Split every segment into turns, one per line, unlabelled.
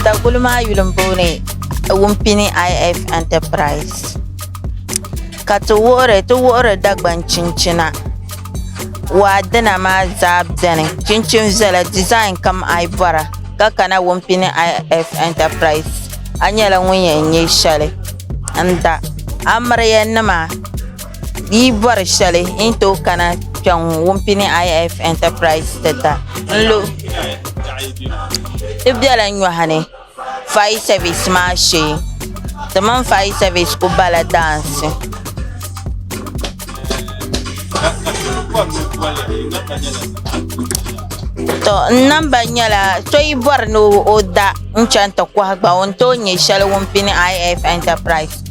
Daguli maa yuli m-booni Wumpini IF Enterprise ka ti wuhiri Dagban chinchina waa dina maa zaa beni chinchin viɛla dizain kam a yi bɔra ka kana Wumpini IF Enterprise a nyɛla ŋun yɛn nya shɛli n-da amiliya nima Yi yi bɔri shɛli yi ni tooi kana kpɛŋ Wumpini IF Enterprise ti da. Ti bela nyɔhi ni fire service maa shee. Ti mini fire service ku bala daansi. To n namba nyɛla so yi bɔri ni o da n-chani ti kɔhi gba o ni tooi nya shɛli Wumpini IF Enterprise.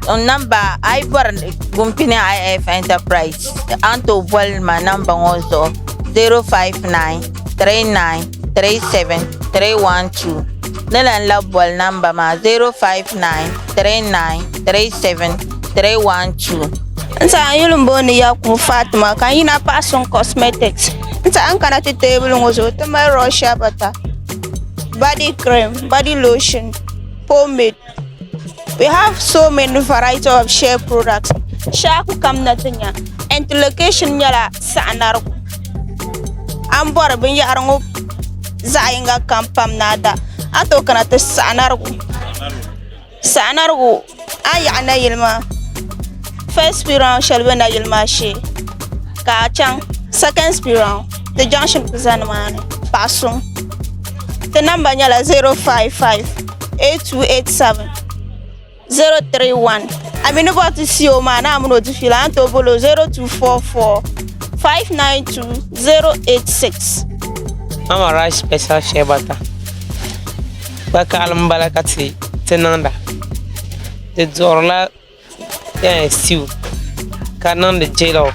N namba a yi bɔri Wumpini IF Enterprise a ni tooi boli ma namba ŋɔ zuɣu 059 39 37 312 ni lan labi boli namba maa 059 39 37 312.
N tiɛha n yuli n booni Yakubu Fatima ka n yina Paɣa Suŋ Cosmetics n tiɛha n kana ti teebuli ŋɔ zuɣu ti mali Russia butter, body cream, body lotion, pomade. We have so many variety of shea products. Shee ku kam na ti nya and the location nyɛla Saɣanarigu. A ni bɔri binyahari ŋɔ zaɣ yinga kam pam ni a da a ni tooi kana ti Saɣanarigu. Saɣanarigu a ni yaɣi nayili maa first speed round shɛli bɛ nayili maa shee ka a chaŋ second speed round ti junction ku za nimaani paɣa suŋ. Ti namba nyɛla 055 8287 031. A mi ni bɔri ti CEO maa ni a mini o di fiila a ni tooi boli o 0244 592 086.
Mama Rice Special Shea Butter kpakaɣili m-bala ka ti niŋda. Di duɣirila stew ka niŋdi jollof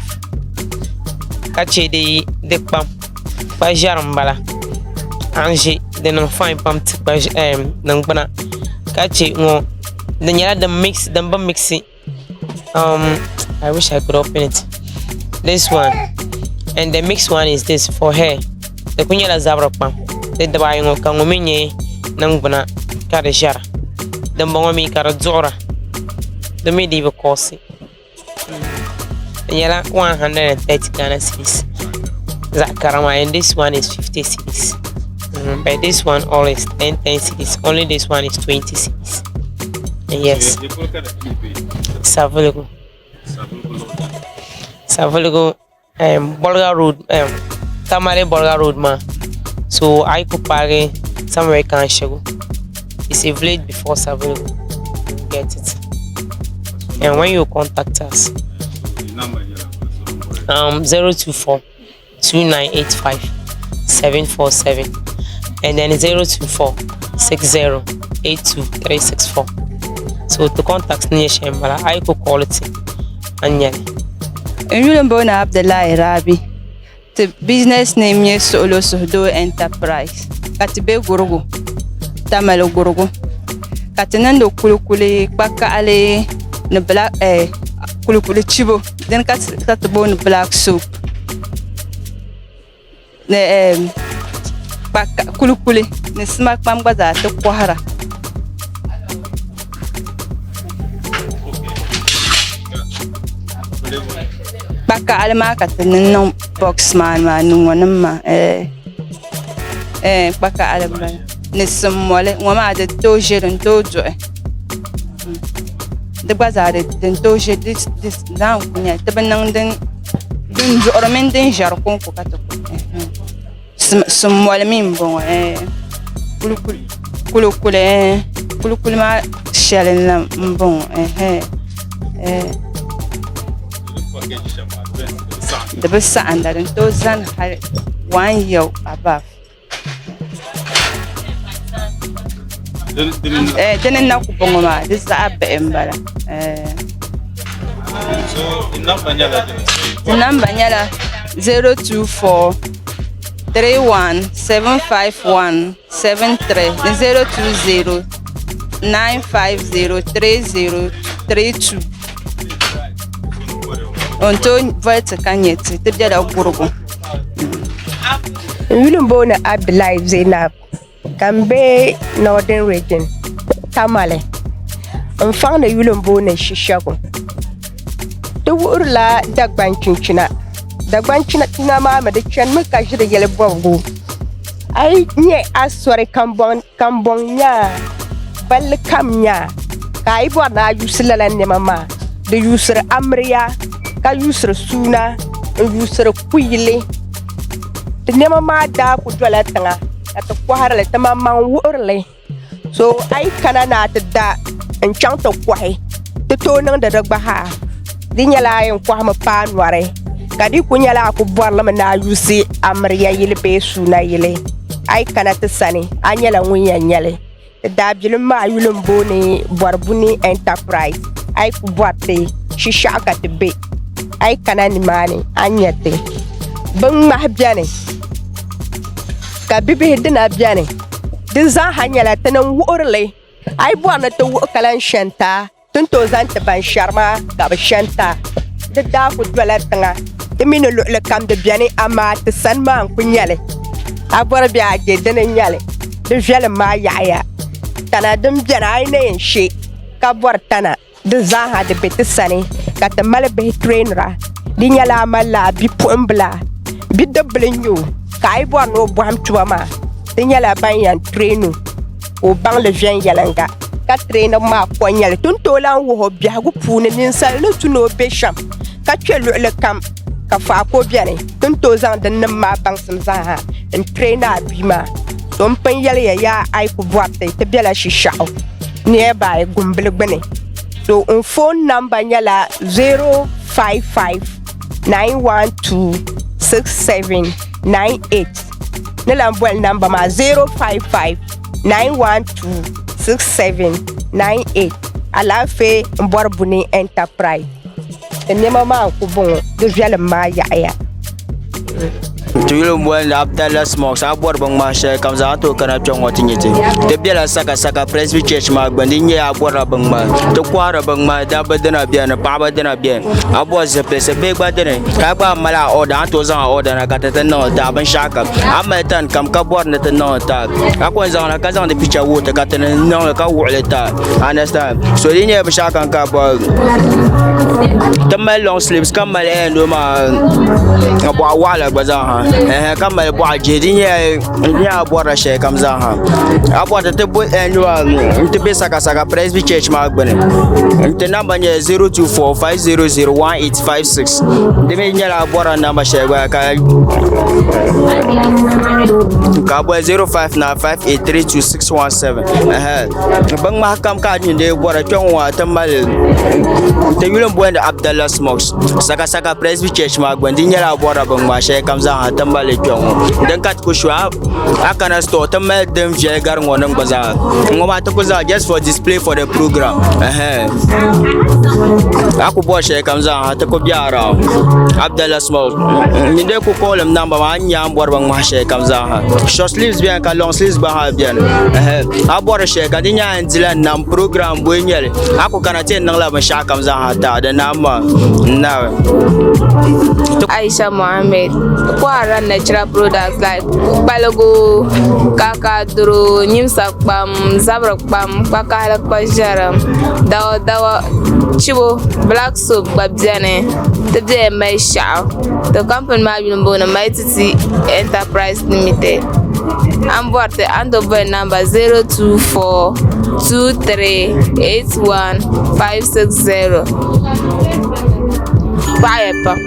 ka chɛ di kpam kpa ʒiɛri n bala a ni ʒi di niŋ fai pam ti ningbuna ka chɛ ŋɔ di nyɛla din bi migisi I wish I could open it this one and the mixed one is this for hair di ku nyɛla zabiri kpam di dibaayi ŋɔ ka ŋɔ mi nyɛ ningbuna ka di ʒɛra dinbɔŋɔ mi ka di duɣura di mi dii bi kosi di nyɛla 130 Ghana cedis zaɣ kara maa and this one is 50 cedis but this one all is 10 10 cedis only this one is 20 cedis yes Savelugu Savelugu um, Bolga Road, um, Tamale Bolga Road maa. So a yi ku paagi somewhere Kanshegu. It's a village before Savelugu. You get it. And when you contact us, 024 2985 747 and then 024 60 82364. So to contact ni shɛm bala a yi ku call ti a ni nyɛli.
N yuli n booni Abdullahi Rabi ti business name nyɛ Suɣulo Suhudoo Enterprise ka ti be Gurugu Tamale Gurugu ka ti niŋdi kulikuli kpakaɣali ni kulikuli chibo dini ka ti booni black soap ni kulikuli ni sima kpam gba zaa ti kohara. Kpakaɣali maa ka ti niŋ niŋ box maa ni maa ni ŋɔ nim maa kpakaɣali n bala ni sim moli ŋɔ maa di tooi ʒɛ din tooi duɣi di gba zaa din tooi ʒɛ di zaa n ku nyɛli ti bi niŋ din Din duɣiri mini din ʒɛri konko ka ti kuli Sunmoli mii n boŋo kulikuli kulikuli maa shɛli n boŋo di bi saɣanda din tooi zani hali one year above Dini n na ku boŋo maa di zaɣ bihi n bala di namba nyɛla 024 31 751 73 ni 020 950 3032 o ni tooi boli ti ka nyɛ ti ti biɛla gurugu
N yuli n booni Abdulai Zainab. Ka n be Northern Region, Tamale. N faŋdi yuli m-booni Shishɛgu. Ti wuhirila Dagbaŋ chinchina. Dagbaŋ chinchina maa mi di chanimi ka ʒiri yɛli bɔbigu. A yi nya asɔri kambɔŋ nyaa, balli kam nyaa, ka a yi bɔri ni a yuusi lala nɛma maa, di yuusiri amiliya ka yuusiri suuna n-yuusiri kuyili. Ti nɛma maa daa ku dola tiŋa ka ti kɔhiri li, ti maŋmaŋ wuhiri li. So a yi kana ni a ti da n-chaŋ ti kɔhi, ti tooi niŋdi di gba haa. Di nyɛla a yɛn kɔhimi paai nɔri, ka di ku nyɛla a ku bɔri li mi ni a yuusi amiliya yili bee suuna yili. A yi kana ti sani, a nyɛla ŋun yɛn nya li. Ti daabilim maa yuli m-booni Bɔribuni Enterprise. A yi ku bɔri ti, shishɛɣu ka ti be. A yi kana nimaani, a ni nya ti. Biŋŋmahi beni, ka bibihi dina beni. Di zaaha nyɛla ti ni wuhiri li. A yi bɔri ni ti wuhi ka lan shɛn ti a, Ti ni tooi zaŋ ti ban shɛri maa ka bɛ shɛn ti a. Di daa ku dola tiŋa. Ti mi ni luɣili kam di beni, amaa ti sani maa n-ku nyɛ li. A bɔri bee a je, dini n-nyɛ li. Di viɛlim maa yaɣiya. Tana din beni a yi na yɛn she ka bɔri tana, di zaaha di be ti sani ka ti mali bihi tireenira. Di nyɛla a malila a bipuɣimbila, bidibbila n-nyɛ o, ka a yi bɔri ni o bɔhim tuma maa, ti nyɛla ban yɛn tireeni o. ka o baŋ li viɛnyɛliŋga ka tireenib maa ko n-nyɛ li. Ti ni tooi lan wuhi o biɛhigu puuni ninsal ni tu ni o be shɛm ka kpe luɣili kam ka faako beni. Ti ni tooi zaŋ dinnim maa baŋsim zaaha n-tireeni a bia maa. So m pun yɛli ya yaa a yi ku bɔri ti, ti bela Shishɛɣu nearby Gumbili gbuni. So n phone number nyɛla 055 912 6798. Ni lan boli namba maa 055 912 6798. Alaafee m-bɔri Buni Enterprise. Ti nɛma maa n-ku bɔŋɔ, di viɛlim maa yaɣiya.
Ti yuli n bolindi Abdallah Smokes a bɔri binŋmahi shɛli kam zaa a tooi kana kpɛ ŋɔ ti nyɛ ti. Ti bela Saka Saka Presby Church maa gbuni di nyɛla a bɔrila binŋmahi. Ti kɔhiri binŋmahi dabba dina beni paɣaba dina beni a bɔri zipilisi bihi gba dini ka a gba mali a order a ni tooi zaŋ a order na ka ti ti niŋ li ti a binshɛɣu kam a ni mali tani kam ka bɔri ni ti niŋ li ti a a ku yɛn zaŋli ka zaŋdi picha wuhi ti ka ti ni niŋli ka wuɣili ti a understand so di nyɛla binshɛɣu kam ka a bɔri ti mali long sleeves ka mali ɛɛn maa boɣa waɣala gba zaa ha ka mali boɣa jihi di nyɛla a bɔrila shɛli kam zaa ha a bɔri ti ti bɛ saka saka presby church maa gbuni ti namba nyɛla 024 500 1856 di mi nyɛla a bɔrila namba shɛli gba ka ka a boli 059 5832617 bin ŋmahi kam ka a nini dee bɔra kpɛ ŋɔ maa ti mali ti yuli n bolindi Abdallah Smokes saka saka Presby Church maa gbuni di nyɛla a bɔrila bin ŋmahi shɛli kam zaa ha ti mali kpɛ ŋɔ din ka ti ku shu a kana store ti mali din viɛli gari ŋɔ nim gba zaa ŋɔ maa ti ku zaŋ just for display for the program a ku bɔri shɛli kam zaa ha ti ku bɛ around Abdallah Smokes n dee ku call namba maa a ni nya a ni bɔri bin ŋmahi shɛli kam zaa ha short sleeves biɛni ka long sleeves gba ha biɛni a bɔri shɛli ka di nyɛ a ni dila nam program bɔyi nyɛli a ku kana ti yɛn niŋla binshaɣu kam zaa ha taai di naai maa n naai.
Aisha Mohammed kɔhirila natural products like kpaligu, kaakaadiro, nyimsa kpam, zabiri kpam, kpakahili kpa ʒɛrim, dawadawa, chibo, black soap gba beni ti bela mali shɛɣu ti kampini maa yuli m-booni Mighty Tea Enterprise Limited a ni bɔri ti a ni tooi boli namba 0242381560 paɣiya pam.